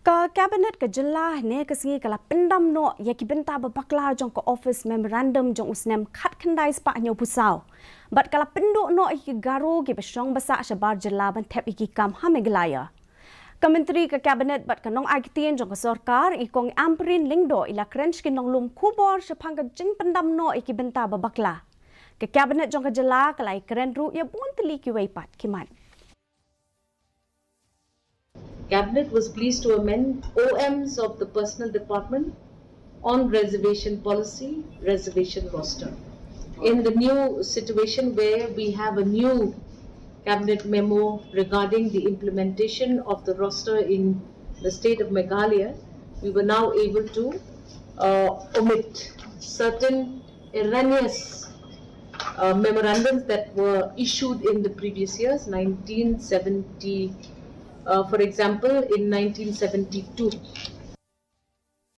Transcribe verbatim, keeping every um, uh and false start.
Ka Cabinet ka jylla hynne ka sngi ka la pyndam noh ïa ki bynta ba bakla jong ka Office Memorandum jong u snem khatkhyndai spah hynñiewphew saw. Bad ka la pynduh noh ïa ki Garo kiba shong ba sah shabar jylla ban thep ïa ki kam ha Meghalaya. Ka Myntri ka Cabinet bad ka nongai ktien jong ka sorkar, i Kong Ampareen Lyngdoh, i la kren sha ki nonglum khubor shaphang ka jingpyndam noh ïa ki bynta ba bakla. Ka Cabinet jong ka jylla ka la ïakren ruh ïa bun tylli kiwei pat ki mat. Cabinet was pleased to amend O Ms of the Personnel Department on reservation policy, reservation roster. In the new situation where we have a new cabinet memo regarding the implementation of the roster in the state of Meghalaya, we were now able to uh, omit certain erroneous uh, memorandums that were issued in the previous years, nineteen seventy, uh, for example, in nineteen seventy-two.